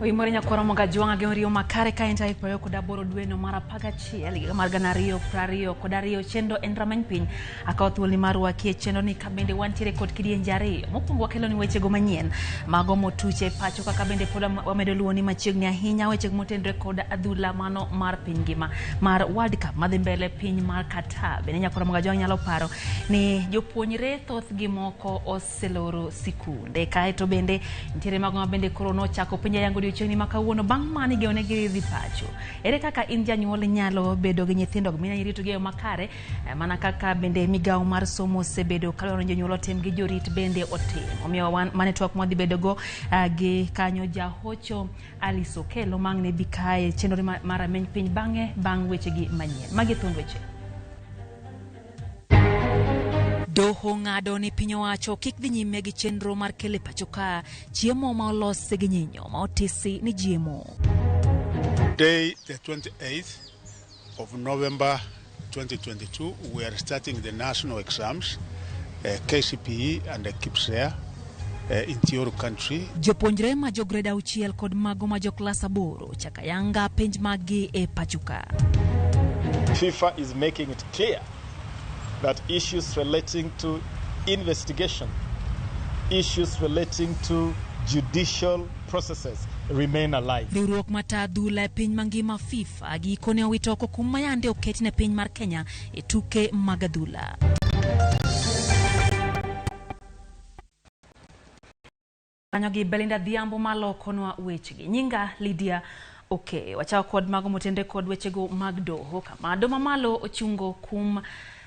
Oimore nyakwaro Mogajwang' gi oriwo makare ka en tarik 28 dweno mar 11 higa mar 2022. Chenro en rameny piny. Akawo thuoloni mar rwaki e chenro ni ka bende wantiere kod kidienje ariyo. Mokwongo wakelo ni wechego manyien mago motuch e pacho kaka bende pod wamedo luwo ni machiegni ahinya wechego motenore kod adhula mano mar piny ngima mar World Cup madhi mbele piny mar Qatar. Bende nyakwaro Mogajwang' nyalo paro ni jopuonjre thothgi moko oseloro sikunde. Kaeto bende nitiere mago ma bende koro nochako penj ayango odiochieng'ni ma kawuono bang' mano igeno ne gidhi pacho. Ere kaka in janyuol inyalo bedo gi nyithindo mina iritogi e yo makare mana kaka bende migawo mar somo osebedo kadwaro ni jonyuol otim gi jorit bende otim. Omiyo wan mane twak mwadhi bedogo gi kanyo jahocho Alice Okello mang' ne bi kae chenro mar rameny piny bang'e bang' wechegi manyien. Magi thuond weche. Doho ng'ado ni piny owacho kik dhi nyime gi chenro mar kelo e pacho ka chiemo ma olos gi nyinyo ma otisi ni GMO. Today, the 28th of November 2022, we are starting the national exams, KCPE and the KPSEA, in Thioro country. Jopuonjre ma jo grade auchiel kod mago ma jo klas aboro chaka yanga penj maggi e pacho ka. FIFA is making it clear that issues relating to investigation, issues relating to judicial processes remain alive. Riwruok mata adhula e piny mangima FIFA gikone owito oko kum ma yande oket ne piny mar Kenya e tuke mag adhula. Kanyo gi Belinda Dhiambo malokonwa wechegi. Nyinga Lydia Okeyo. Wachako kod mago motenre kod wechego mag doho kama doho mamalo ochungo kum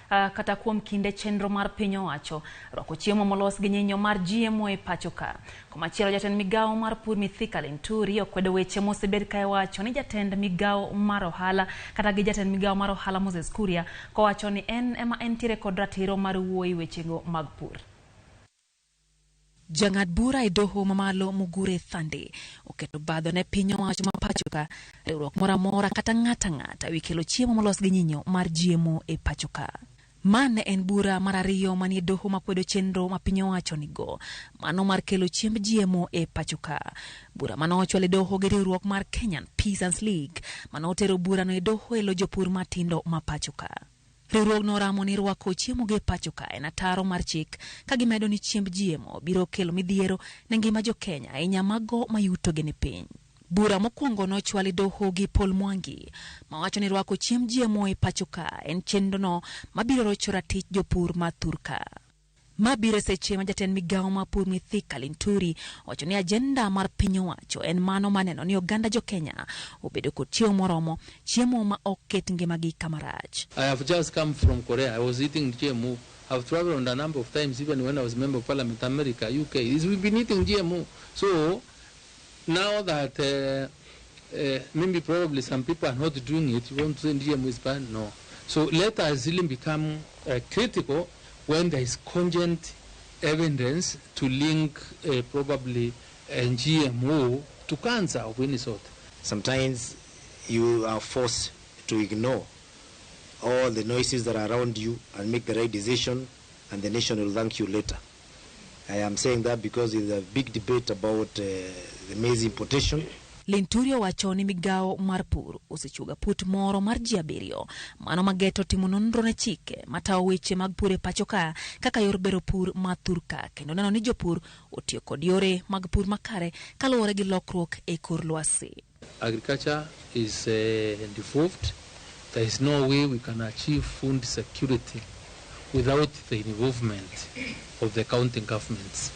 kata kuom kinde chenro mar piny owacho rwako chiemo molos gi nyinyo mar GMO e pacho ka. Komachielo jatend migawo mar pur Mithika Linturi okwedo weche mosebed ka iwacho ni jatend migawo mar ohala kata gi jatend migawo mar ohala Moses Kuria kowacho ni en ema entiere kod ratiro mar wuoyi wechego mag pur. Jang'ad bura e doho mamalo Mugure Thande oketo obadho ne piny owacho ma pacho ka riwruok moro amora kata ng'ato ang'ata ewi kelo chiemo molos gi nyinyo mar GMO e pacho ka. Ma ne en bura mar ariyo manie doho makwedo chenro ma piny owacho nigo mano mar kelo chiemb GMO e pacho ka. Bura mane ochwal e doho gi riwruok mar Kenyan Peasants League mane otero burano e doho e lo jopur matindo ma pacho ka. Riwruogno oramo ni rwako chiemo gi e pacho ka en ataro mar chik ka gimedo ni chiemb GMO biro kelo midhiero ne ngima jo Kenya ahinya mago ma yutogi ni piny. Bura mokwongo nochwal e doho gi Paul Mwangi mawacho ni rwako chiemb GMO e pacho ka en chenrono mabiro rocho ratich jopur ma thurka. Ma biro e seche ma jatend migawo mar pur Mithika Linturi owacho ni ajenda mar piny owacho en mano mar neno ni oganda jo Kenya obedo kod chiemo moromo, chiemo ma ok ket ngimagi kama rach. I have just come from Korea. I was eating GMO. I've traveled a number of times, even when I was member of parliament, America, UK. We've been eating GMO. So now that maybe probably some people are not doing it, you want to say GMO is bad? No. So let us really become critical when there is cogent evidence to link probably a GMO to cancer of any sort. Sometimes you are forced to ignore all the noises that are around you and make the right decision, and the nation will thank you later. I am saying that because there's a big debate about the maize importation. Linturi owacho ni migawo mar pur osechuogo aput moro mar ji abiriyo mano mageto timo nonro ne chike matawo weche mag pur e pacho ka kaka yor bero pur ma thurka kendo neno ni jopur otiyo kod yore mag pur makare kaluwore gi lokruok e kor lwasi. Agriculture is devolved. There is no way we can achieve food security without the involvement of the county governments.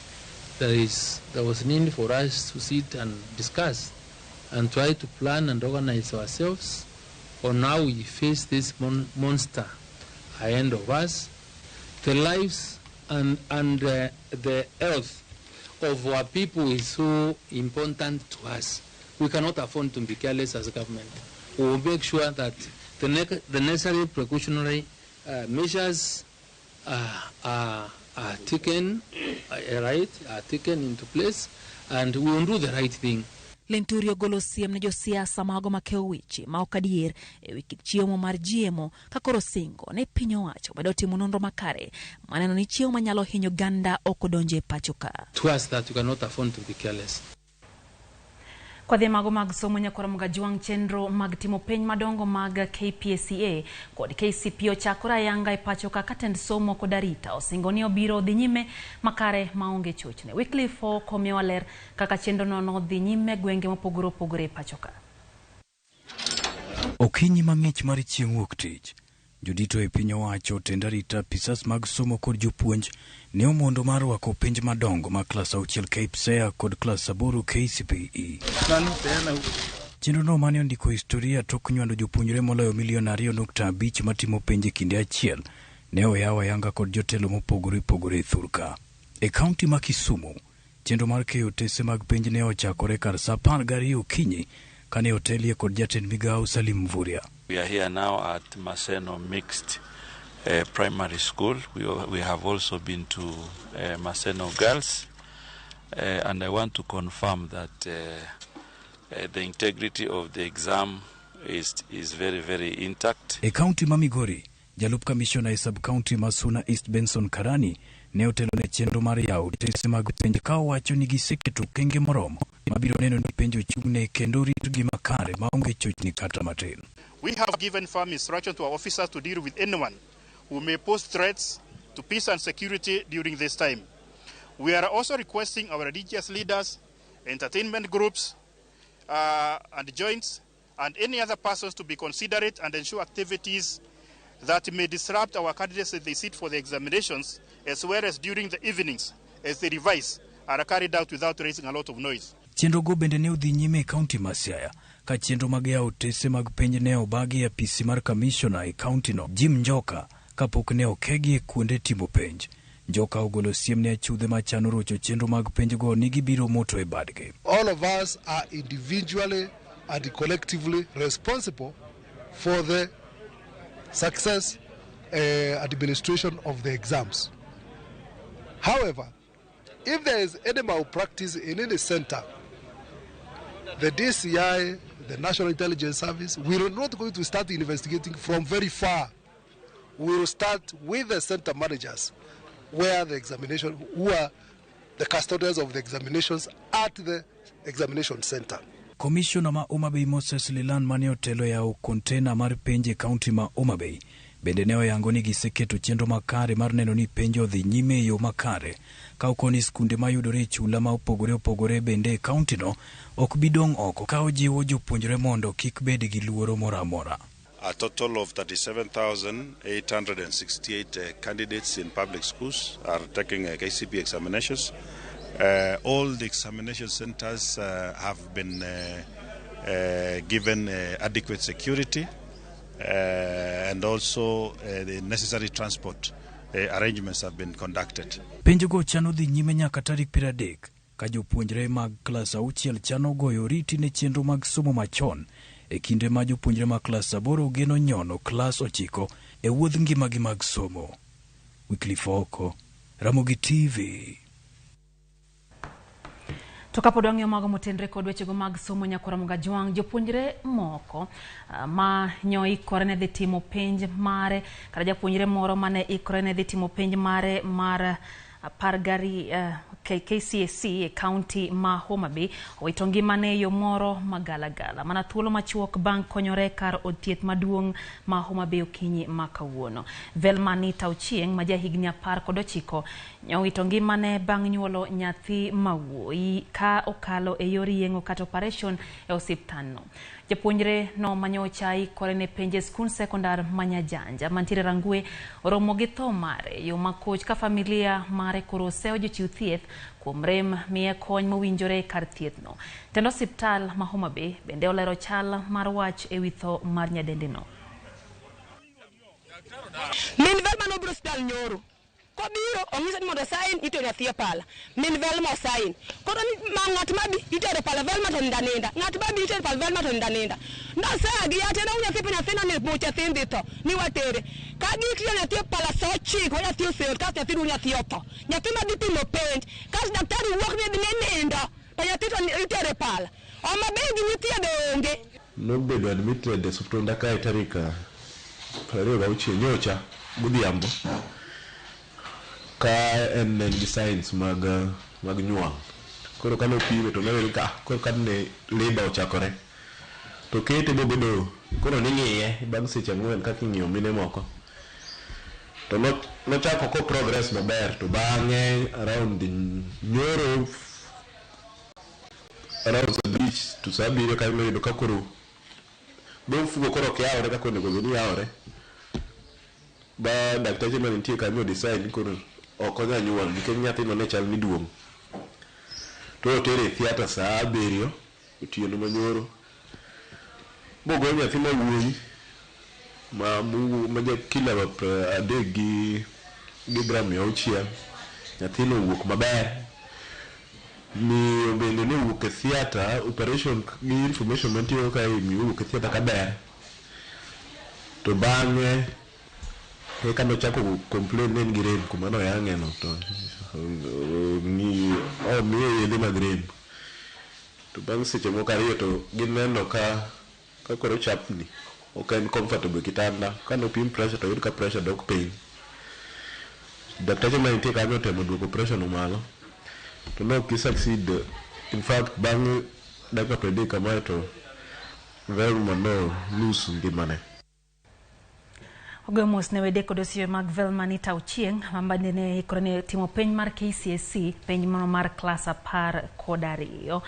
There was need for us to sit and discuss and try to plan and organize ourselves on how we face this monster ahead of us. The lives and the health of our people is so important to us. We cannot afford to be careless as a government. We will make sure that the necessary precautionary measures are taken, right, are taken into place, and we will do the right thing. Linturi ogolo siem ne josiasa mago makewo weche ma ok adier e wi kit chiemo mar GMO ka koro singo ne piny owacho medo timo nonro makare maneno ni chiemo manyalo hinyo oganda ok odonjo e pacho ka. To us that we cannot afford to be careless. Kwadhi mago mag somo nyakwar Mgajwang' chenro mag timo penj madongo mag KPSEA kod KCPE ochakore ayanga e pacho kaka tend somo kod arita osingo ni obiro dhi nyime makare maonge chochni. Wycliffe okomiwa ler kaka chenro no nodhi nyime gwenge mopogore opogore e pacho ka. Okinyi mang'ich mar chieng' wuok tich, jodito e piny owacho, tend arita, apisas mag somo kod jopuonj ne omondo mar rwako penj madongo mag klas auchiel KPSEA kod klas aboro KCPE. Chenro no mane ondiko historia tok nywando jopuonjre moloyo milion 2.5 matimo penj e kinde achiel ne oyaw ayanga kod jotelo mopogore opogore e thurka. E kaunti ma Kisumu, chenro mar keyo otese mag penj ne ochakore kar saa 12 okinyi kane otelie kod jatend migawo Salim Mvurya. We are here now at Maseno Mixed Primary School. We have also been to Maseno Girls, and I want to confirm that the integrity of the exam is very, very intact. E kaunti ma Migori, jalup kamishona e sub-county ma Suna East Benson Karani ne otelo ne chenro mar yawo otese mag penj ka owacho ni giseketo okenge moromo mabiro neno ni penj ochung'ne kendo ritgi makare maonge chochni kata matin. We have given firm instruction to our officers to deal with anyone who may pose threats to peace and security during this time. We are also requesting our religious leaders, entertainment groups, and joints, and any other persons to be considerate and ensure activities that may disrupt our candidates as they sit for the examinations, as well as during the evenings as they revise, are carried out without raising a lot of noise. Chenro go bende ne odhi nyime e kaunti ma Siaya ka chenro mag yawo otese mag penj ne obagi e apisi mar kamishona e kaunti no Jim Njoka kapok ne okegi e kuonde timo penj. Njoka ogolo siem ne achudhe machano rocho chenro mag penj go ni gibiro moto e badgi. All of us are individually and collectively responsible for the success administration of the exams. However, if there is any malpractice in any center, the DCI, the National Intelligence Service, we are not going to start investigating from very far. We will start with the center managers, where the examination, who are the custodians of the examinations at the examination center. Komishona ma Homa Bay Moses Lilan mane otelo yawo kontena mar penj e kaunti ma Homa Bay bende ne oyango ni giseketo chenro makare mar neno ni penj odhi nyime e yo makare ka okoni skunde mayudore e chula ma opogore opogore bende e kaunti no ok bi dong' oko ka ojiwo jopuonjre mondo kik bed gi luoro moro amora. A total of 37,868 candidates in public schools are taking KCPE examinations. All the examination centers have been given adequate security and also the necessary transport arrangements have been conducted. Penjogo chano dhi nyime nyaka tarik 30 ka jopuonjre mag klas auchiel chano goyo oriti ne chenro mag somo machon e kinde ma jopuonjre mag klas aboro geno nyono klas ochiko e wuodh ngimagi mag somo. Wycliffe Oko, Ramogi TV. To kapod wang'iyo mago motenre kod wechego mag somo nyakwar Mgajwang', jopuonjre moko ma nyo ikore ne dhi timo penj mare kata japuonjre moro mane ikore ne dhi timo penj mare mar 12 KCSE e kaunti ma Homa Bay owito ngimane e yo moro magalagala mana thuolo machuok bang' konyore kar od thieth maduong' ma Homa Bay okinyi ma kawuono. Velma Anita Ochieng' ma jahigni 19 owito ngimane bang' nyuolo nyathi mawuoyi ka okalo e yor yeng'o kata operation e osiptandno. Japuonjre no manyocha ikore ne penj e skund sekondar ma Nyajanja mantiere Rangwe oromo gi tho mare e yo makoch ka familia mare koro oseyo jochiw thieth kuom rem miye kony mowinjore kar thiethno. Tend osiptal ma Homa Bay bende olero chal mar wach ewi tho mar nyadendino. Min Velma nobiro osiptal nyoro. Kobiro onyise ni mondo sign itero nyathi e pala. Min Velma osign. Koro ni ma ng'at mabi itero pala Velma to ninda ninda. Ng'at mabi itero pala Velma to ninda ninda. Nosea gi yate na nyathi nyathina ni mucha nyathi dhi tho. Ni watere. Ka gitiyo nyathi e pala sa ochiko nyathi oseol kasto nyathi du nyathi otho. Nyathi ma dhi timo penj kasto daktari wuok ni ni nindo to nyathi to itere e pala. Homa Bay gima ithiedho onge. Nobedo admitted e osiptanda kae tarik 26 nyocha godhiambo ka en gi signs mag nyuol. Koro kane opime to noyudo ka koro kane labour ochakore. To kete bobedo koro ning'iye bang' seche 4 kaka ing'iyo mine moko. To nochako ko progress maber to bang'e around nyoro around saa 5 to saa 7 kanyo noyudo ka koro dho mfuko koro ok yawre kaka onego bed ni yawre. Ba dakteche mane nitie kanyo decide ni koro ok onyal nyuol nikech nyathino ne chal ni duong'. To otere e theatre saa 7 otieno manyoro. Mogol nyathi ma wuoyi ma ja kilo 3 gi gram 600. Nyathino owuok maber. Miyo bende ne owuok e theatre, operation gi information mantie kae miyo owuok e theatre kaber. To bang'e eka nochako complain ni en gi rem kuma noyang'e no to omiye yedhe mag rem. To bang' seche moko 2 to gineno ka koro chapni ok en comfortable e kitanda. Kane opim pressure to oyud ka pressure dok piny. Dakteche mane nitie kanyo otemo duoko pressure no malo to ne ok gi succeed. In fact bang' dakika 30 kamae to Velma no lose ngimane. Ogoyo mos ne wede kod osiepe mag Velma Anita Ochieng' ma bende ne ikore ne timo penj mar KCSE, penj mano mar klas 12.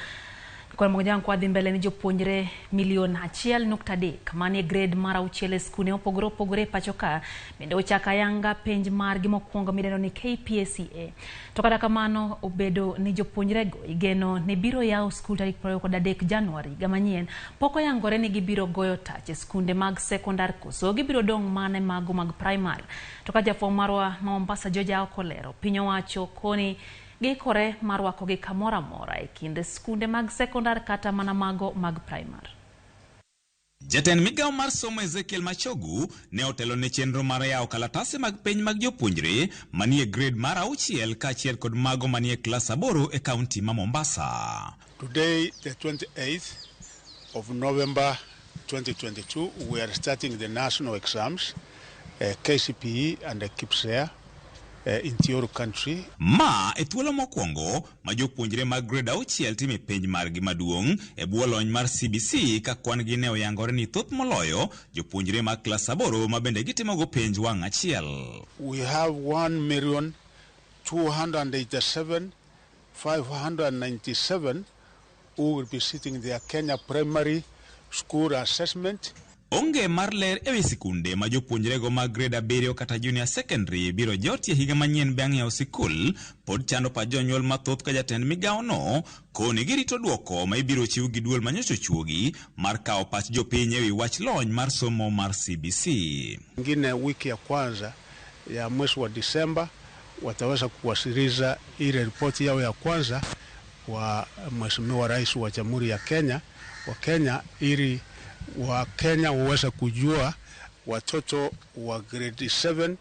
Kwa moja kwa dhi mbele ni jopuonjre milion 1.3 manie grade mar 6 e skunde mopogore opogore e pacho ka bende ochako ayanga penj margi mokwongo midendo ni KPSEA. To kata kamano obedo ni jopuonjrego igeno ni biro yawo skul tarik 23 Januari higa manyien, pok oyangore ni gibiro goyo tach e skunde mag sekondar koso gibiro dong' mana e mago mag primar. To ka jafwambo marwa ma Mombasa George Aoko olero, piny owacho koni giikore mar rwakogi kamoro amora e kind skunde mag sekondar kata mana mago mag primar. Jatend migawo mar somo Ezekiel Machogu ne otelo ne chenro mar yawo kalatase mag penj mag jopuonjre manie grade mar 6 kaachiel kod mago manie klas 8 e kaunti ma Mombasa. Today, the 28th of November 2022, we are starting the national exams, KCPE and the KPSEA. In Thioro country. Ma e thuolo mokwongo ma jopuonjre mag grade 6 timo penj margi maduong' e bwo lony mar CBC ka kwan gi ne oyangore ni thoth moloyo jopuonjre mag klas 8 ma bende gitimogo penj wang' achiel. We have 1,287,597 who will be sitting their Kenya Primary School Assessment. Onge mar ler ewi sikunde ma jopuonjrego mag grade 7 kata junior secondary biro jotie higa manyien bang' yawo sikul pod chando pach jonyuol mathoth ka jatend migawono koni girito duoko ma ibiro chiw gi duol manyocha ochuogi mar kawo pach jopiny ewi wach lony mar somo mar CBC. Ngine wiki ya kwanza ya mwezi wa Disemba wataweza kuwasilisha ile ripoti yao ya kwanza kwa Mheshimiwa Rais wa Jamhuri ya Kenya, wa Kenya ili wa Kenya waweze kujua watoto wa grade 7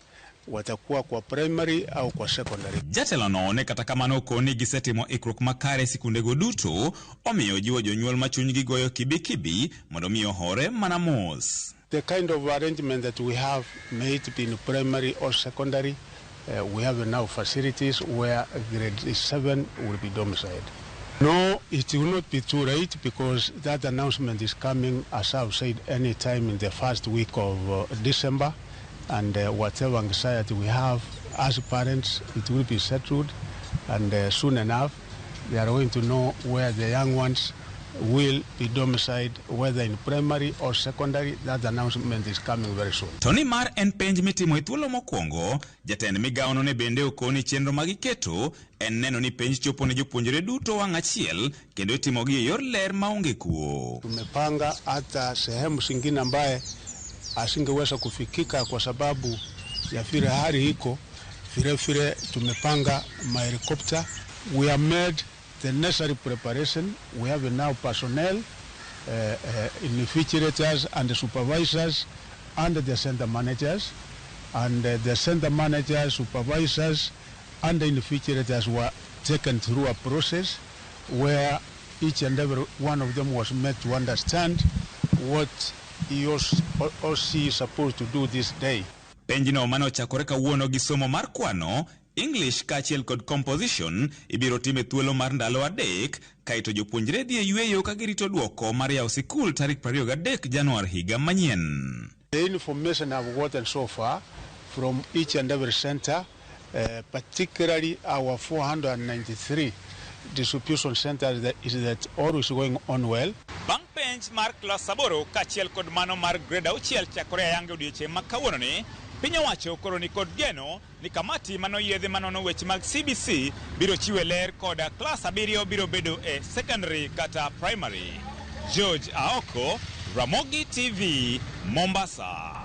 watakuwa kwa primary au kwa secondary. Jatelo no ne kata kamano koni gisetimo ikruok makare sikundego duto, omiyo jiwo jonyuol ma chunygi goyo kibikibi mondo mi ohore mana mos. The kind of arrangement that we have made in primary or secondary, we have now facilities where grade 7 will be domiciled. No, it will not be too late because that announcement is coming, as I've said, any time in the first week of December, and whatever anxiety we have as parents, it will be settled, and soon enough they are going to know where the young ones will be domiciled, whether in primary or secondary. That announcement is coming very soon. Tony mar en penj mitimo e thuolo mokwongo, jatend migawono ne bende okoni chenro magiketo en neno ni penj chopo ne jopuonjre duto wang' achiel kendo itimogi e yor ler maonge kuo. Tumepanga hata sehemu zingine ambaye asingeweza kufikika kwa sababu ya vile hali iko, vile vile tumepanga mahelikopta. We have made the necessary preparation. We have now personnel, invigilators and the supervisors and the center managers. And the center managers, supervisors and the invigilators were taken through a process where each and every one of them was made to understand what he or she is supposed to do this day. Penjno mane ochakore kawuono gi somo mar kwano English kaachiel kod composition ibiro tim e thuolo mar ndalo 3 kaeto jopuonjre dhi e yweyo ka girito dwoko mar yawo sikul tarik 23 Januar higa manyien. The information I've gotten so far from each and every center, particularly our 493 distribution centers, is that all is going on well. Bang' penj mar klas 8 kaachiel kod mano mar grade 6 chakore ayanga odiechieng' ma kawuononi, piny owacho koro ni kod geno ni kamati manoyiedhi manono weche mag CBC biro chiwe ler koda klas 7 biro bedo e secondary kata primary. George Aoko, Ramogi TV, Mombasa.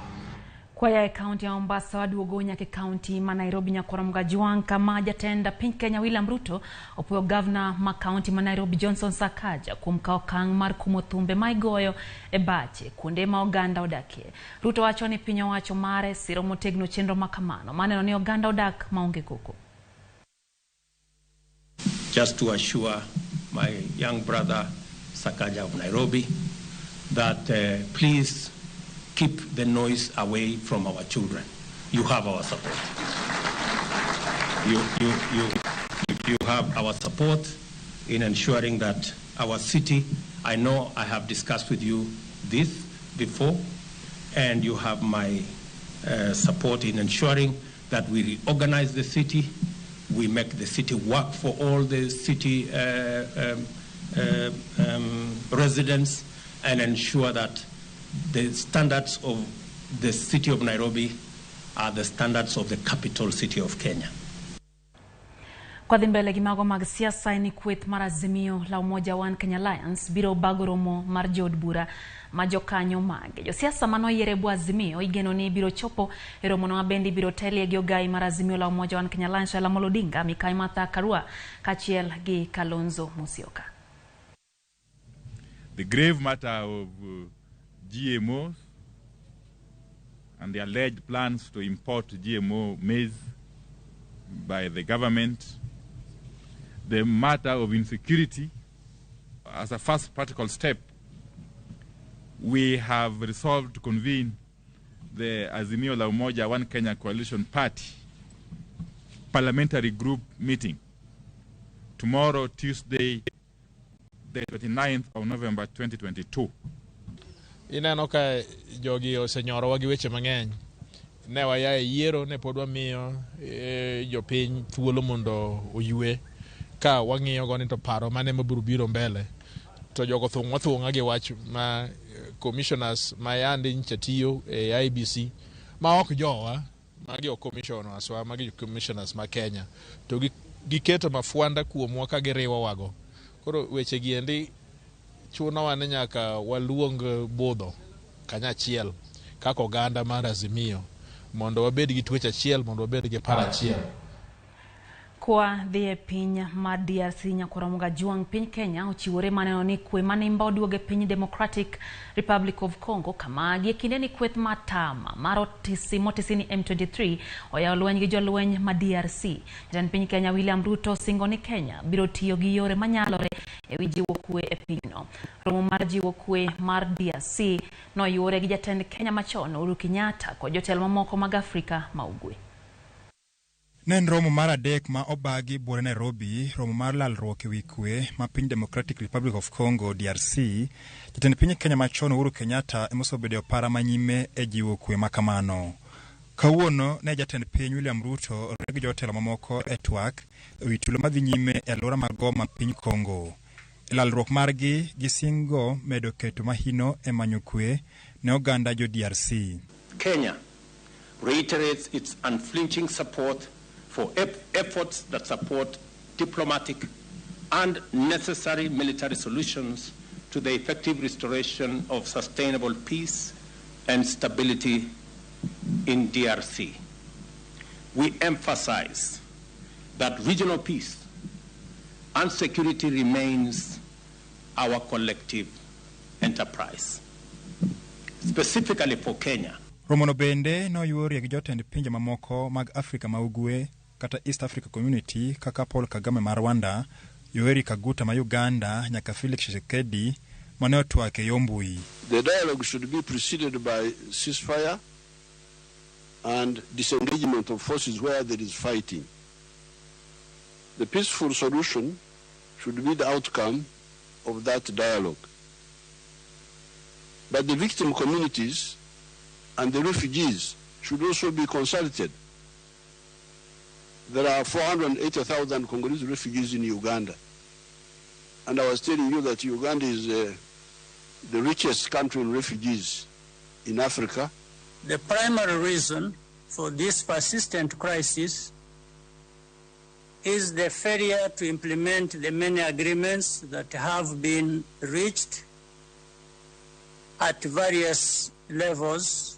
Kwaya e kaunti ya Mombasa waduogo nyaka e kaunti ma Nairobi nyakwara Mgajwang' kama jatend piny Kenya William Ruto opuoyo gavana ma kaunti ma Nairobi Johnson Sakaja kuom kawo okang' mar kumo thumbe ma igoyo e bache kuonde ma oganda odakie. Ruto wacho ni piny owacho mare siro motegno chenro ma kamano maneno ni oganda odak maonge koko. Just to assure my young brother Sakaja of Nairobi that please keep the noise away from our children. You have our support. You have our support in ensuring that our city, I know I have discussed with you this before, and you have my support in ensuring that we reorganize the city, we make the city work for all the city residents, and ensure that the standards of the city of Nairobi are the standards of the capital city of Kenya. Kwa dhi mbele gi mago mag siasa ni kweth mar Azimio la Umoja One Kenya Alliance biro bago romo mar jood bura ma jokanyo mage. Josiasa manoyier e bwo Azimio igeno ni biro chopo e romono ma bende ibiro telie gi ogai mar Azimio la Umoja One Kenya Alliance Raila Amolo Odinga, Mikai Martha Karua kaachiel gi Kalonzo Musyoka. The grave matter of GMOs and the alleged plans to import GMO maize by the government, the matter of insecurity, as a first practical step, we have resolved to convene the Azimio la Umoja One Kenya Coalition Party parliamentary group meeting tomorrow, Tuesday, the 29th of November 2022. Ineno ka jogi osenyorowa gi weche mang'eny. Ne waya e yiero, ne pod wamiyo jopiny thuolo mondo oywe ka wang'iyo go ni to paro mane mabiro biro mbele. To jogo thung'wa thung'a gi wach ma commissioners ma yande nyicha tiyo e IBC ma ok jowa, magi ok commissioners wa, magi commissioners ma Kenya. To giketo mafwanda kuomwa ka giriwo wago. Koro weche gi endi chunowa ni nyaka waluong budho kanyachiel kaka oganda mar Azimio mondo wabed gi twech achiel, mondo wabed gi paro achiel. Kwa dhi e piny mar DRC nyakwara Mugajwang' piny Kenya ochiwore maneno ni kwe manimba oduogo e piny Democratic Republic of Congo kama gie kinde ni kweth matama mar otisi motisi ni M23 oyawo lweny gi jolweny ma DRC. Jatend piny Kenya William Ruto singo ni Kenya biro tiyo gi yore manyalore e wi jiwo kwe e pinyno. Romo mar jiwo kwe mar DRC noyuore gi jatend Kenya machon Uhuru Kenyatta kod jotelo mamoko mag Afrika ma Ugwe. Ne en romo mar adek ma obagi buore Nairobi, romo mar lalruok ewi kwe ma piny Democratic Republic of Congo DRC. Jatend piny Kenya machon Uhuru Kenyatta ema osebedo e opara manyime e jiwo kwe ma kamano. Kawuono ne jatend piny William Ruto oriwore gi jotelo mamoko e twak ewi tulo madhi nyime e alwora mar Goma piny Congo. E lalruok margi gisingo medo keto mahino e manyo kwe ne oganda jo DRC. Kenya reiterates its unflinching support for efforts that support diplomatic and necessary military solutions to the effective restoration of sustainable peace and stability in DRC. We emphasize that regional peace and security remains our collective enterprise. Specifically for Kenya, Romono bende noyuorie gi jotend pinje mamoko mag Afrika ma Ugwe kata East Africa Community kaka Paul Kagame ma Rwanda, Yoweri Kaguta ma Uganda nyaka Felix Tshisekedi mane otwak e yo mbui. The dialogue should be preceded by ceasefire and disengagement of forces where there is fighting. The peaceful solution should be the outcome of that dialogue. But the victim communities and the refugees should also be consulted. There are 480,000 Congolese refugees in Uganda. And I was telling you that Uganda is the richest country in refugees in Africa. The primary reason for this persistent crisis is the failure to implement the many agreements that have been reached at various levels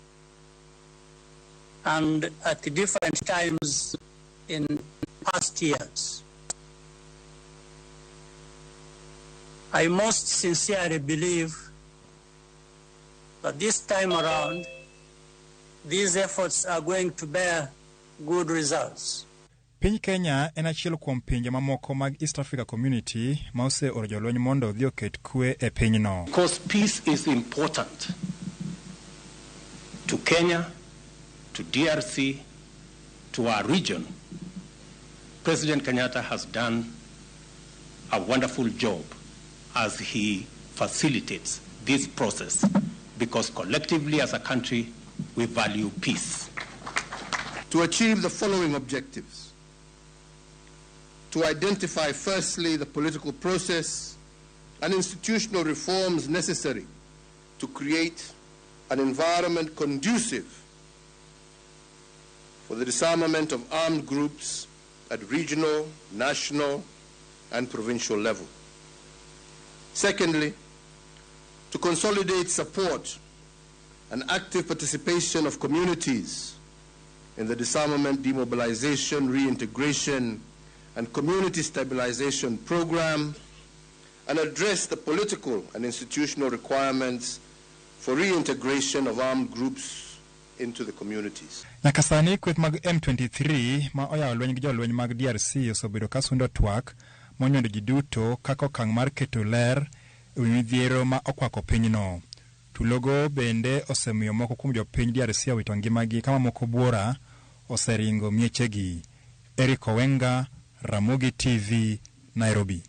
and at different times in past years. I most sincerely believe that this time around, these efforts are going to bear good results. Piny Kenya en achiel kuom pinje mamoko mag East Africa Community ma oseoro jolweny mondo odhi oket kwe e pinyno. Because peace is important to Kenya, to DRC, to our region. President Kenyatta has done a wonderful job as he facilitates this process, because collectively as a country, we value peace. To achieve the following objectives: to identify firstly the political process and institutional reforms necessary to create an environment conducive for the disarmament of armed groups at regional, national, and provincial level. Secondly, to consolidate support and active participation of communities in the disarmament, demobilization, reintegration, and community stabilization program, and address the political and institutional requirements for reintegration of armed groups into the communities. Nyaka sani kweth mag M23 ma oyawo lweny gi jolweny mag DRC osebedo ka sundo twak monywando ji duto kaka okang' mar keto ler e wi midhiero ma okwako pinyno. Tulogo bende osemiyo moko kuom jopiny DRC owito ngimagi ka mamoko buora oseringo miechegi. Eric Owenga, Ramogi TV, Nairobi.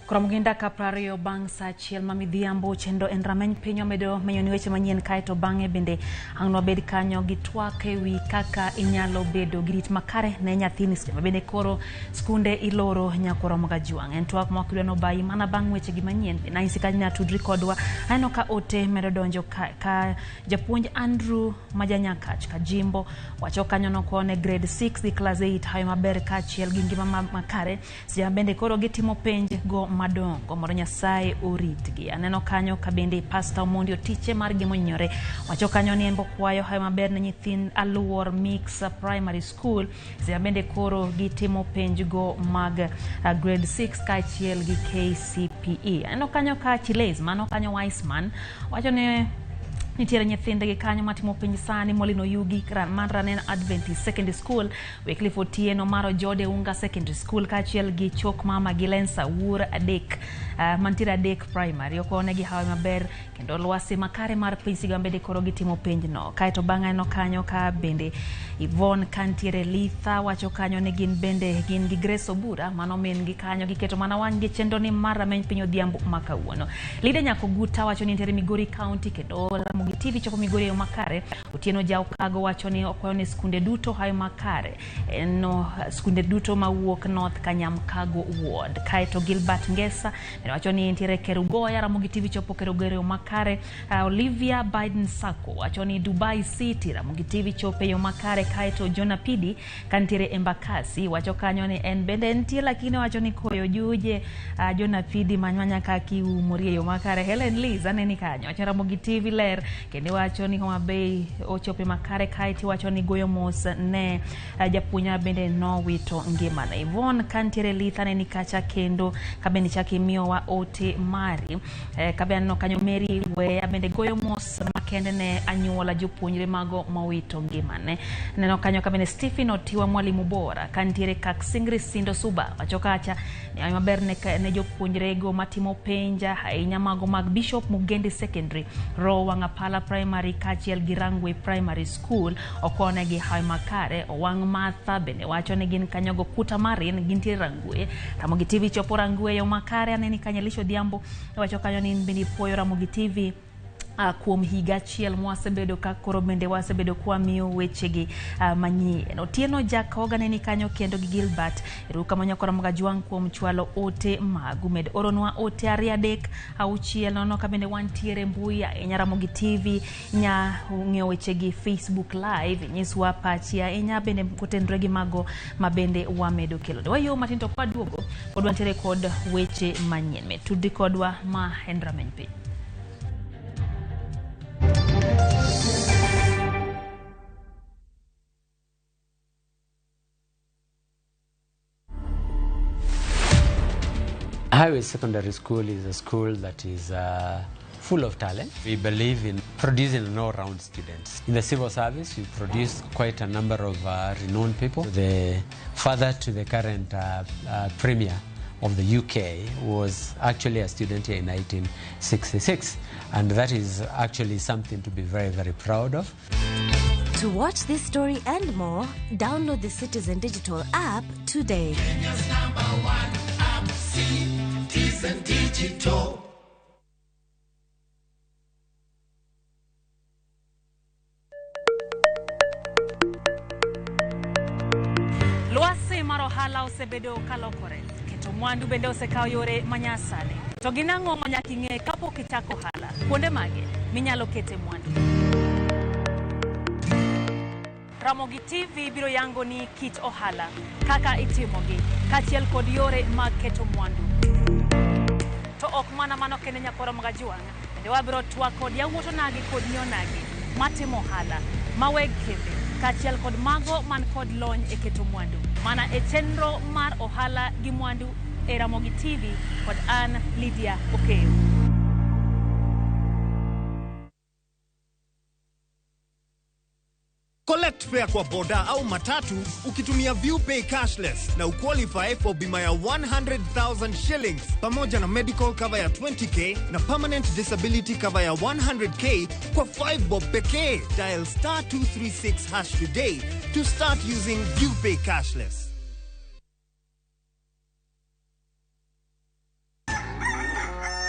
Koromo gi dakika 20 bang' saa achiel ma midhiambo, chenro en rameny piny omedo menyo ni weche manyien, kaeto bang'e bende ang' nwabed kanyo gi twak ewi kaka inyalo bedo gi rit makare ne nyathini seche ma bende koro skunde iloro nyaka oromo ga jwang'. En twak ma ok idwa nobayi mana bang' weche gi manyien. Nanyisi ka inyalo tudri kodwa. Aneno ka ote medo donjo ka japuonj Andrew Majanyakach Kajimbo wacho kanyo nokone grade 6 gi class 8 hayo maber kaachiel gi ngima makare seche ma bende koro gitimo penj go madongo mondo Nyasaye oritgi. Aneno kanyo ka bende Pastor Omondi Otiche mar Gimonyore wacho kanyo ni en bokwayo hayo maber ne nyithind Aluor Mix Primary School seche ma bende koro gitimo penj go mag grade 6 kaachiel gi KCPE. Aneno kanyo ka Chiles mano kanyo Wiseman wacho ni nitiere nyithindgi kanyo matimo penj sani Molino Yugi mar Ranen Adventist Secondary School, Wycliffe Otieno mar Ojode Unga Secondary School kaachiel gi Chok Mama gi Lensa Wuor adek mantiere adek primary. Okonegi hawi maber kendo lwasi makare mar piny siga bende koro gitimo penjno. Kaeto bang'e aneno kanyo ka bende Yvonne kantiere Litha wacho kanyo ni gin bende gin gi Grace Obura mano min gi kanyo giketo mana wang' gi chenro ni mar rameny piny odhiambo ma kawuono. Lida Nyakoguta wacho ni nitiere Migori County kendo Ramogi TV chopo Migori e yo makare. Otieno Jaukago wacho ni okwayo ni skunde duto hayo makare no skunde duto mawuok North Kanyamkago Ward. Kaeto Gilbert Ngesa bende wacho ni nitiere Kerugoya, Ramogi TV chopo Kerugoya e yo makare. Olivia Biden Sako wacho ni Dubai City, Ramogi TV chopo e yo makare. Kaeto Jonah Pidi kantiere Embakasi wacho kanyo ni en bende entie lakini wacho ni koyo juje. Jonah Pidi manywanya kaka iumori e yo makare. Helen Liz aneni kanyo wacho Ramogi TV ler kendo wacho ni Homa Bay ochope makare. Kaeto wacho ni goyo mos ne japuonj bende nowito ngimane. Yvonne kantiere Litha aneni kacha kendo kabende chak imiyowa ote mari. Kabe aneno kanyo Mary Weya bende goyo mos makende ne anyuola jopuonjre mago mowito ngimane. Aneno kanyo kabende Stephen Otiwa mwalimu bora kantiere Kaksingri Sindo Suba wacho kacha ni hayo maber ne jopuonjre go matimo penja ahinya mago mag Bishop Mugendi Secondary Roho Wang'apa Pala Primary kaachiel gi Rangwe Primary School. Okonegi hawi makare. Owang' Martha bende wacho ni gin kanyogo Kuta Marin gintie Rangwe. Ramogi TV chopo Rangwe yo makare. Aneni kanyo Elisha Odhiambo iwacho kanyo ni in bende ipuoyo Ramogi TV kuom higa achiel mwasebedo ka koro bende wasebedo kwamiyo wechegi manyien. Otieno Jakoga neni kanyo kendo gi Gilbert. Erokamano nyakora Mogajwang' kuom chwalo ote magu. Med oronwa ote 2 3 6 0 ka bende wantiere mbui ahinya Ramogi TV. Inya ng'iyo wechegi Facebook Live, inyiswa pachi ahinya bende kotenore gi mago ma bende wamedo kelo. Wayo matin to kwaduogo pod wantiere kod weche manyien. Med tudri kodwa ma en Rameny Piny. Highway Secondary School is a school that is full of talent. We believe in producing an all-round students. In the civil service, we produce quite a number of renowned people. The father to the current premier of the UK was actually a student here in 1966, and that is actually something to be very, very proud of. To watch this story and more, download the Citizen Digital app today. Kenya's #1 app, Citizen Digital. Lwasi mar ohala osebedo kalokore. Keto mwandu bende osekawo yore manyasani. To gin ang'o ma nyaka ing'e kapok ichako ohala? Kuonde mage minyalo kete mwandu? Ramogi TV biro yango ni kit ohala, kaka itimogi, kaachiel kod yore mag keto mwandu. To ok mana mano kende nyakora Mogajwang', bende wabiro twak kod yawuot onagi kod nyionagi matimo ohala, maweg kembe, kaachiel kod mago man kod lony e keto mwandu. Mana e chenro mar ohala gi mwandu e Ramogi TV kod an Lydia Okeyo. Collect fare kwa boda au matatu ukitumia ViewPay cashless na uqualify for bima ya 100,000 shillings pamoja na medical cover ya 20k na permanent disability cover ya 100k kwa 5 bob pekee. Dial star 236# today to start using ViewPay cashless.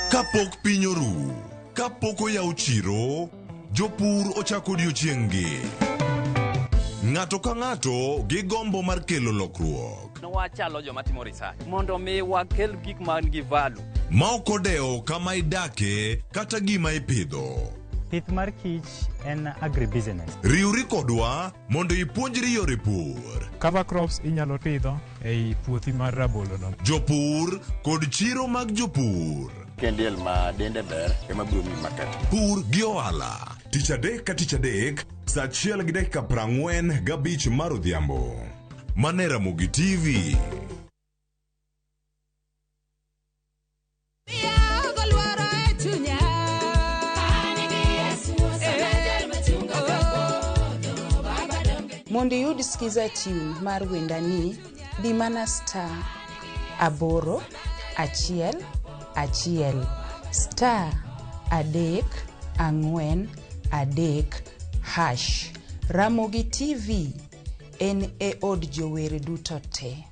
Kapok piny oru, kapok oyaw chiro, jopur ochako odiochieng'-gi. Ng'ato ka ng'ato gi gombo mar kelo lokruok. Wachalo joma timo research mondo mi wakel gik man gi value. Ma ok odewo kama idake kata gima ipidho. Pith mar kich en agribusiness. Riwri kodwa mondo ipuonjri yore pur. Cover crops inyalo pidho ei puothi mar rabolo no. Jopur kod chiro mag jopur. Kendiel ma dende ber ema biro miyi market. Pur gi ohala. Tich adek ka tich adek, saa 1:45 mar odhiambo. Mane Ramogi TV. Mondo iyud skiza tune mar wendani, di mana star 8 1 1 star 3 4 3#. Ramogi TV en e od jower duto te.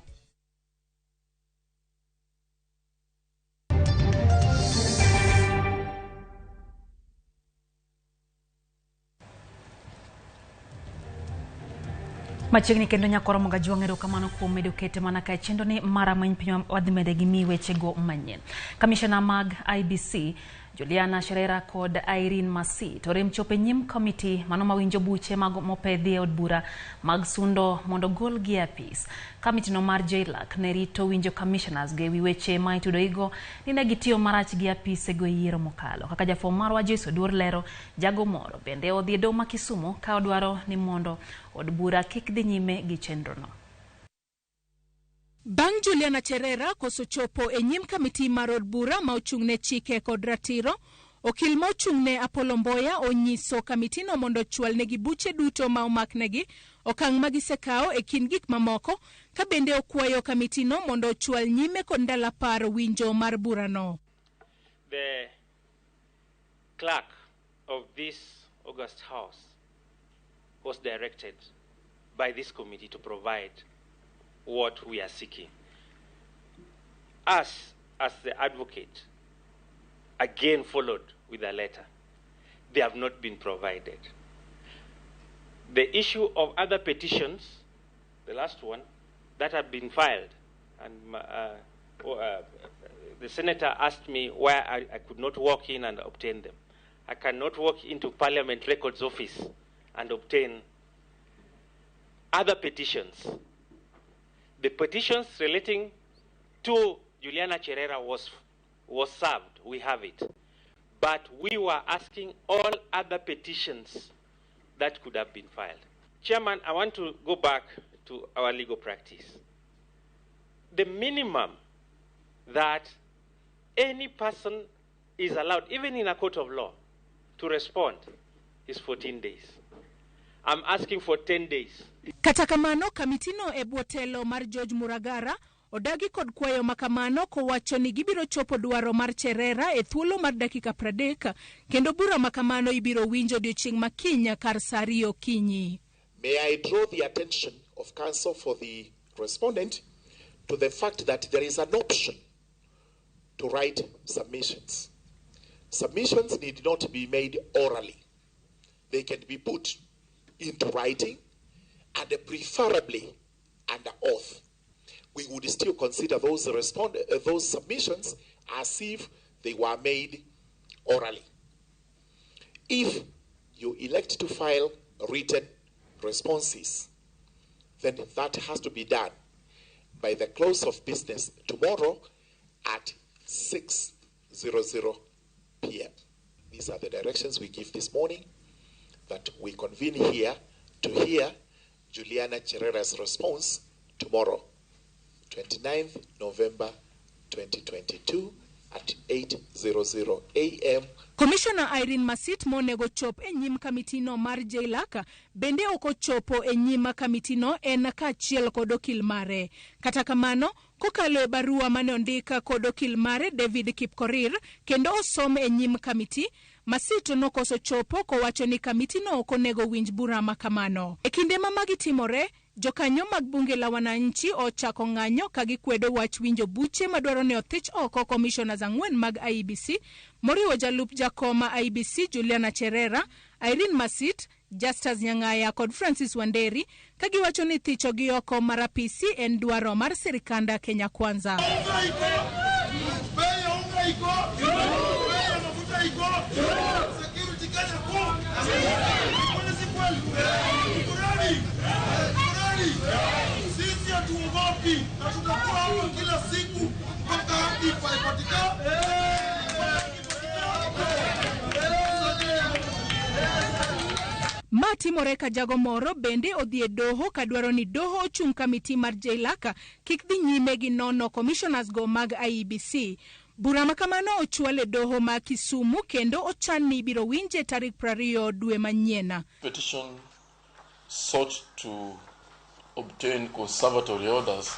Machiegni kendo nyakoro Mogajwang' erokamano kuom medo kete mana ka e chenro ni mara many piny wadhi mede gi mi wechego manyien. Kamishona mag IBC Juliana Cherera kod Irene Masit orem chopo e nyim komiti mano mawinjo buche mag mopedhi e od bura mag sundo mondo golgi e apis. Komiti no mar JLAC ne rito winjo commissioners go ewi weche ma itudo igo ni ne gitiyo marach gi apisego e yiero mokalo. Kaka jafwambo marwa Joyce Oduor lero, jago moro bende odhi e doho ma Kisumu ka odwaro ni mondo od bura kik dhi nyime gi chenrono. Bang' Juliana Cherera koso chopo e nyim kamiti mar od bura ma ochung'ne chike kod ratiro, okil ma ochung'ne Apollo Mboya onyiso kamitino mondo ochwalnegi buche duto ma omaknegi, okang' ma gisekawo e kind gik mamoko, ka bende okwayo kamitino mondo ochwal nyime kod ndalo 10 winjo mar burano. The clerk of this august House was directed by this committee to provide what we are seeking. Us, as the advocate, again followed with a letter. They have not been provided. The issue of other petitions, the last one, that have been filed, and the senator asked me why I could not walk in and obtain them. I cannot walk into Parliament Records Office and obtain other petitions. The petitions relating to Juliana Cherera was served. We have it. But we were asking all other petitions that could have been filed. Chairman, I want to go back to our legal practice. The minimum that any person is allowed, even in a court of law, to respond is 14 days. I'm asking for 10 days. Kata kamano, kamitino e bwo telo mar George Muragara odagi kod kwayo makamano kowacho ni gibiro chopo dwaro mar Cherera e thuolo mar dakika 30 kendo bura makamano ibiro winjo odiochieng' makiny kar saa 2 okinyi. May I draw the attention of counsel for the respondent to the fact that there is an option to write submissions. Submissions need not be made orally. They can be put into writing and preferably under oath. We would still consider those submissions as if they were made orally. If you elect to file written responses, then that has to be done by the close of business tomorrow at 6:00 p.m. These are the directions we give this morning, that we convene here to hear Juliana Cherera's response tomorrow, 29th November 2022 at 8:00 a.m. Commissioner Irene Masit monego chop e nyim kamitino mar JLAC bende ok ochopo e nyim kamitino en kaachiel kod okil mare. Kata kamano, kokalo e barua mane ondika kod okil mare David Kipkorir kendo osom e nyim kamiti, Masit nokoso chopo kowacho ni kamitino ok onego winj bura makamano. E kinde ma magi timore, jokanyo mag bunge la wananchi ochako ng'anyo ka gikwedo wach winjo buche madwaro ni othich oko commissioners 4 mag IEBC moriwo jalup jakoma IEBC Juliana Cherera, Irene Masit, Justus Nyang'aya kod Francis Wanderi ka giwacho ni thicho gi oko mar apisi en dwaro mar sirikanda Kenya Kwanza. Ma timore ka jago moro bende odhi e doho kadwaro ni doho ochung kamiti mar JLAC kik dhi nyime gi nono commissioners go mag IEBC. Bura makamano ochwal e doho ma Kisumu kendo ochan ni ibiro winje tarik 20 dwe manyien. Petition sought to obtain conservatory orders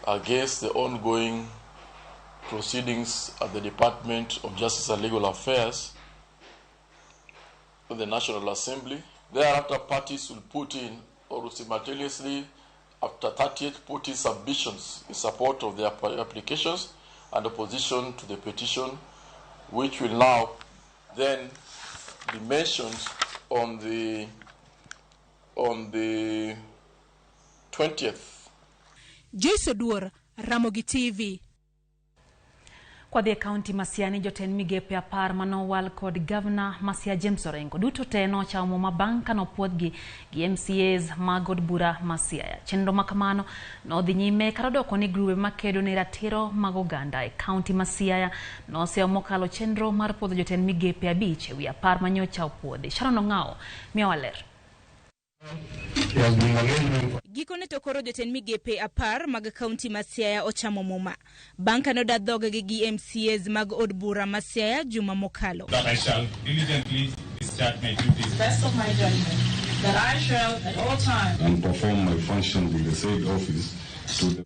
against the ongoing proceedings at the Department of Justice and Legal Affairs of the National Assembly. Thereafter, parties will put in, or simultaneously, after 30th, put in submissions in support of their applications and opposition to the petition, which will now then be mentioned on the 20th. Joyce Oduor, Ramogi TV. Kwa dhi e kaunti ma Siaya ni jotend migepe 10 manowal kod gavana ma Siaya James Orengo duto te nochamo muma bang' kanopuodhgi gi MCAs mag od bura ma Siaya. Chenro makamano nodhi nyime kata doko ni grube makedo ne ratiro mag oganda e kaunti ma Siaya noseyo mokalo chenro mar puodho jotend migepe 5 ewi 10 manyocha opuodhi. Sharon Ong'ao miyowa ler. Gikone to koro jotend migepe 10 mag kaunti ma Siaya ochamo muma bang' ka noda dhoggi gi MCAs mag od bura ma Siaya juma mokalo. That I shall diligently discharge my duties. Best of my judgment, that I shall at all times and perform my functions in the said office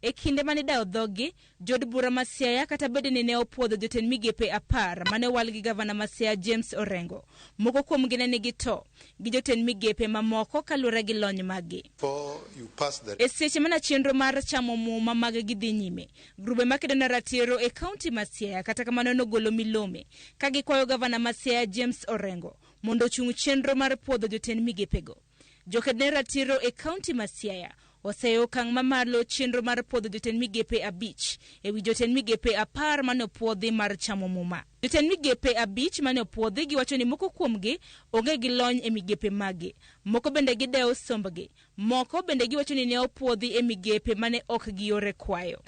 E kinde mane idayo dhoggi, jood bura ma Siaya kata bed ni ne opuodho jotend migepe 10 mane owal gi gavana ma Siaya James Orengo. Moko kuomgi ne nigi to gi jotend migepe mamoko kaluwore gi lony maggi. E seche mana chenro mar chamo muma mag gidhi nyime, grube makedo ne ratiro e kaunti ma Siaya kata kamano nogolo milome ka gikwayo gavana ma Siaya James Orengo mondo ochung chenro mar puodho jotend migepego. Joked ne ratiro e kaunti ma Siaya oseyo okang' mamalo chenro mar puodho jotend migepe 5 ewi jotend migepe 10 mane opuodhi mar chamo muma. Jotend migepe 5 mane opuodhi giwacho ni moko kuomgi onge gi lony e migepe magi, moko bende gidewo sombgi, moko bende giwacho ni ne opuodhi e migepe mane ok giore kwayo.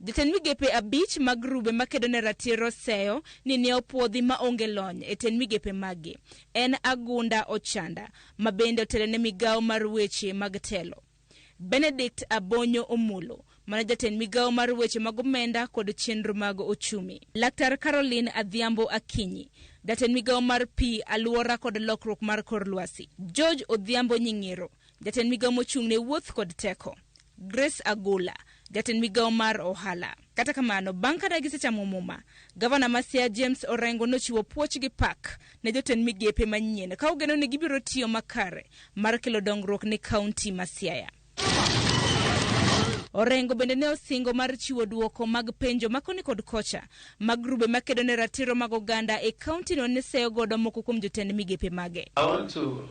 Jotend migepe 5 mag grube makedo ne ratiro seyo ni ne opuodhi maonge lony e tend migepe magi. En Agunda Ochanda, ma bende otelo ne migawo mar weche mag telo. Benedict Abonyo Omulo, mane jatend migawo mar weche mag omenda kod chenro mag ochumi. Laktar Caroline Adhiambo Akinyi, jatend migawo mar pi, alwora kod lokruok mar kor lwasi. George Odhiambo Nying'iro, jatend migawo mochung' ne wuoth kod teko. Grace Agola, jatend migawo mar ohala. Kata kamano, bang' ka gisechamo muma, gavana ma Siaya James Orengo nochiwo puoch gi pak ne jotend migepe manyien ka ogeno ni gibiro tiyo makare mar kelo dongruok ne kaunti ma Siaya. Orengo bende ne osingo mar chiwo duoko mag penjo ma koni kod kocha mag grube makedo ne ratiro mag oganda e kaunti no ne seyo godo moko kuom jotend migepe mage. I want to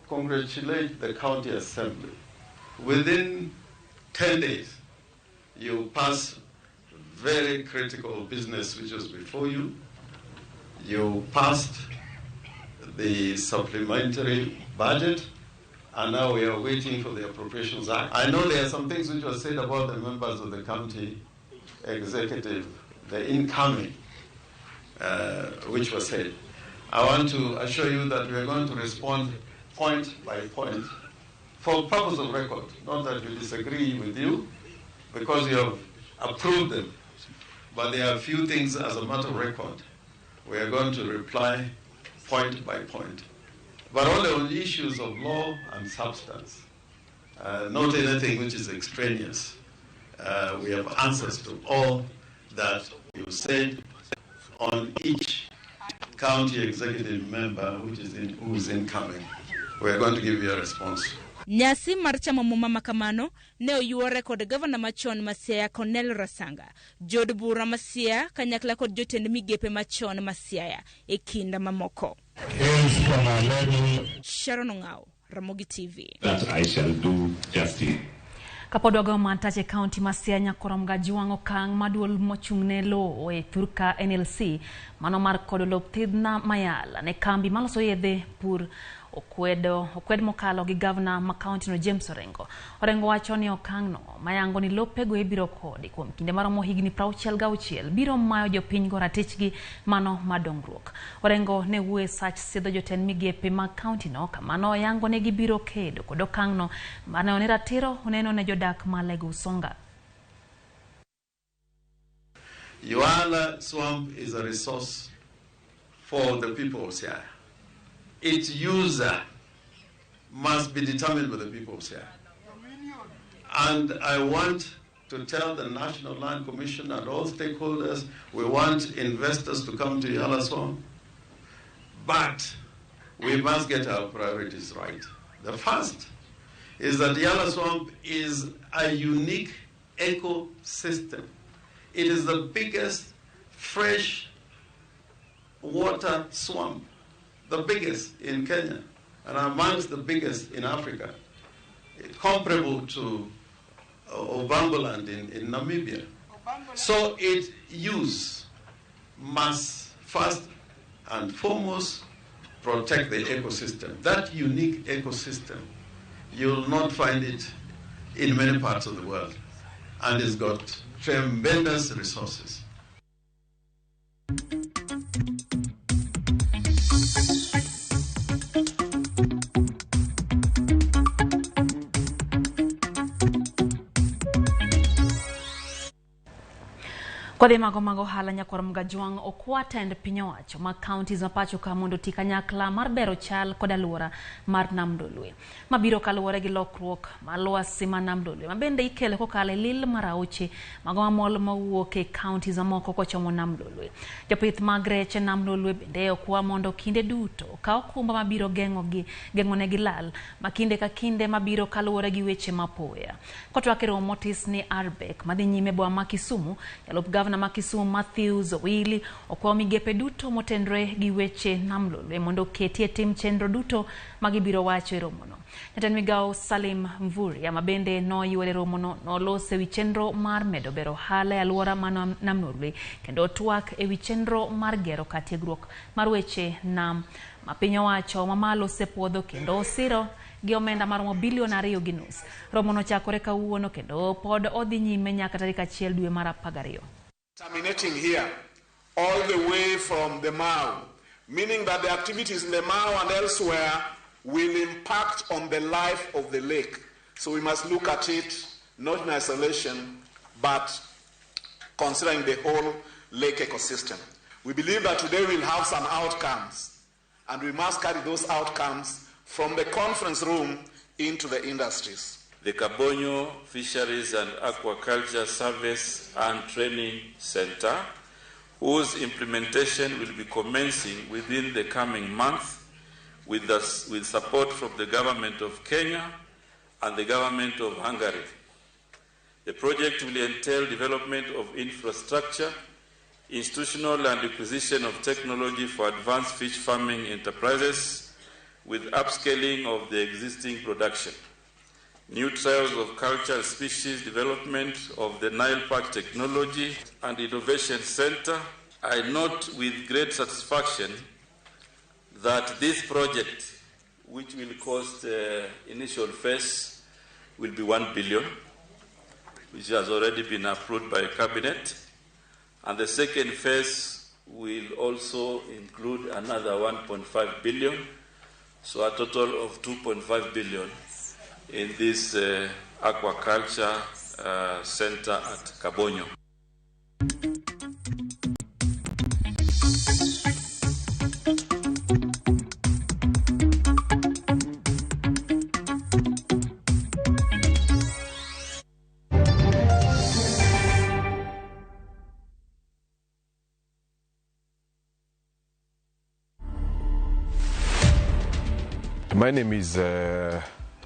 congratulate the county assembly. Within 10 days, you passed very critical business which was before you. You passed the supplementary budget, and now we are waiting for the Appropriations Act. I know there are some things which were said about the members of the county executive, the incoming, which was said. I want to assure you that we are going to respond point by point for purpose of record, not that we disagree with you, because you have approved them, but there are a few things as a matter of record. We are going to reply point by point, but only on issues of law and substance, not anything which is extraneous. We have answers to all that you said on each county executive member who is incoming. We are going to give you a response. Nyasi mar chamo muma makamano ne oyuore kod gavana machon ma Siaya Cornel Rasanga, jood bura ma Siaya kanyakla kod jotend migepe machon ma Siaya e kinda mamoko. Sharon Ong'ao, Ramogi TV. That I shall do justice. Kapod wagoyo mantach e kaunti ma Siaya Nyakorom Gajuang' okang' maduol mochung' ne lowo e thurka NLC mano mar kodo lop thidhna mayala ne kambi maloso yedhe pur okwed mokalo gi gavana ma kaunti no James Orengo. Orengo wacho ni okang' no mayango ni lopego ibiro kodi kuom kinde maromo higni 66 biro mayo jopiny go ratichgi mano mar dongruok. Orengo ne wuoyo e sach sidho jotend migepe mag kaunti no kamano oyango ne gibiro kedo kod okang' no mane ni ratiro oneno ne jodak ma Lego Usonga. Yala Swamp is a resource for the people of Siaya. Its user must be determined by the people of Siaya. And I want to tell the National Land Commission and all stakeholders, we want investors to come to Yala Swamp, but we must get our priorities right. The first is that Yala Swamp is a unique ecosystem. It is the biggest fresh water swamp, the biggest in Kenya, and amongst the biggest in Africa, comparable to Ovamboland in Namibia. So its use must first and foremost protect the ecosystem. That unique ecosystem, you'll not find it in many parts of the world, and it's got tremendous resources. Kodhi mago mag ohala nyakwar Mgajwang' okwa tend piny owacho mag counties ma pacho ka mondo oti kanyakla mar bero chal kod alwora mar Nam Lolwe. Mabiro kaluwore gi lokruok mar lwasi mar Nam Lolwe ma bende ikelo kokalo e lil mar aoche mago mamol mawuok e counties mamoko kochomo Nam Lolwe. Jopith mag rech e Nam Lolwe bende okwa mondo kinde duto okaw okumba mabiro geng'ogi geng'onegi lal ma kinde ka kinde mabiro kaluwore gi weche mapoya. Kotwak e romo motis ni RBEC madhi nyime e boma ma Kisumu, jalup gavana ma Kisumu Matthews Owili okwayo migepe duto motenore gi weche Nam Lolwe mondo oketi e tim chenro duto ma gibiro wacho e romono. Jatend migawo Salim Mvurya ma bende noyuore e romono noloso ewi chenro mar medo bero ohala e alwora ma Nam Lolwe kendo twak ewi chenro mar gero kar tiegruok mar weche nam ma piny owacho mamalo osepuodho kendo osiro gi omenda maromo bilion 2.5. Romo nochakore kawuono kendo pod odhi nyime nyaka tarik 1 dwe mar 12. Terminating here, all the way from the Mau, meaning that the activities in the Mau and elsewhere will impact on the life of the lake. So we must look at it not in isolation, but considering the whole lake ecosystem. We believe that today we'll have some outcomes, and we must carry those outcomes from the conference room into the industries. The Kabonyo Fisheries and Aquaculture Service and Training Center, whose implementation will be commencing within the coming month with support from the government of Kenya and the government of Hungary. The project will entail development of infrastructure, institutional and acquisition of technology for advanced fish farming enterprises with upscaling of the existing production. New trials of cultural species development of the Nile Perch Technology and Innovation Center. I note with great satisfaction that this project, which will cost initial phase, will be 1 billion, which has already been approved by Cabinet. And the second phase will also include another 1.5 billion, so a total of 2.5 billion in this aquaculture center at Kabonyo. My name is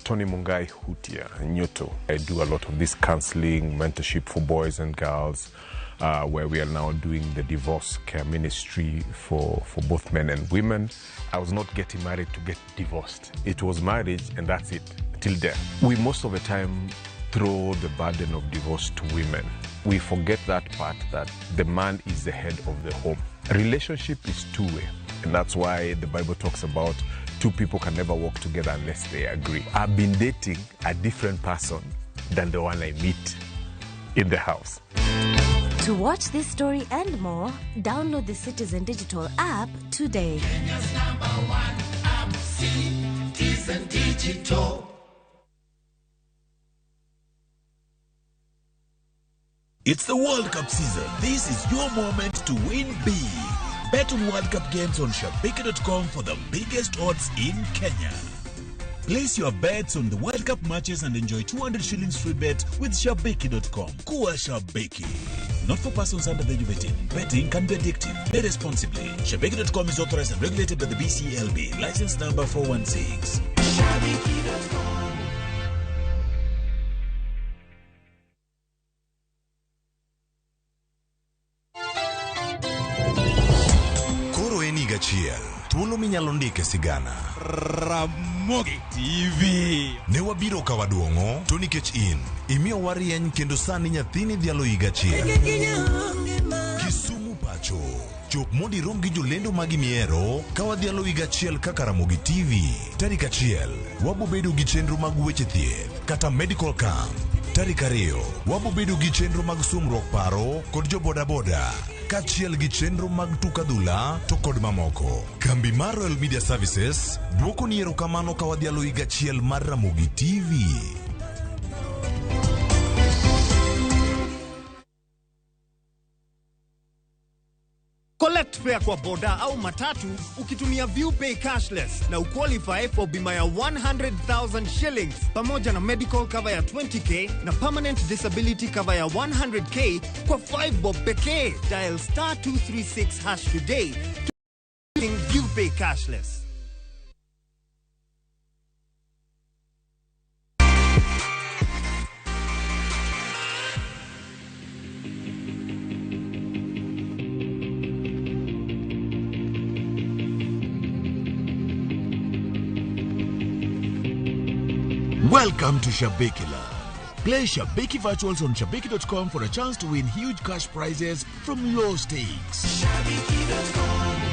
Tony Mungai Hutia Nyoto. I do a lot of this counseling, mentorship for boys and girls, where we are now doing the divorce care ministry for both men and women. I was not getting married to get divorced. It was marriage and that's it, till death. We most of the time throw the burden of divorce to women. We forget that part, that the man is the head of the home. Relationship is two-way, and that's why the Bible talks about two people can never walk together unless they agree. I've been dating a different person than the one I meet in the house. To watch this story and more, download the Citizen Digital app today. Kenya's number one app, Citizen Digital. It's the World Cup season. This is your moment to win big. Bet on World Cup games on Shabiki.com for the biggest odds in Kenya. Place your bets on the World Cup matches and enjoy 200 shillings free bet with Shabiki.com. Kuwa Shabiki. Not for persons under the age of 18. Betting can be addictive. Play responsibly. Shabiki.com is authorized and regulated by the BCLB. License number 416. Shabiki.com. Thuolo minyalo ndike sigana. Ramogi TV. Ne wabiro ka waduong'o to nikech in imiyo warieny kendo sani nyathini dhialo higa achiel. Kisumu pacho. Chop mondo irom gi jolendo magi mihero ka wadhialo higa achiel kaka Ramogi TV. Tarik 1 wabobedo gi chenro mag weche thieth kata medical camp. Tarik 2 wabobedo gi chenro mag sumruok paro kod jo bodaboda kaachiel gi chenro mag tuk adhula to kod mamoko. Kambi mar Royal Media Services dwoko ni erokamano ka wadhialo higa achiel mar Ramogi TV. Collect fare kwa boda au matatu ukitumia ViewPay cashless na uqualify for bima ya 100,000 shillings pamoja na medical cover ya 20K na permanent disability cover ya 100K kwa 5 bob pekee. Dial star 236 hash today to ViewPay cashless. Welcome to Shabiki Land. Play Shabiki Virtuals on Shabiki.com for a chance to win huge cash prizes from low stakes. Shabiki.com.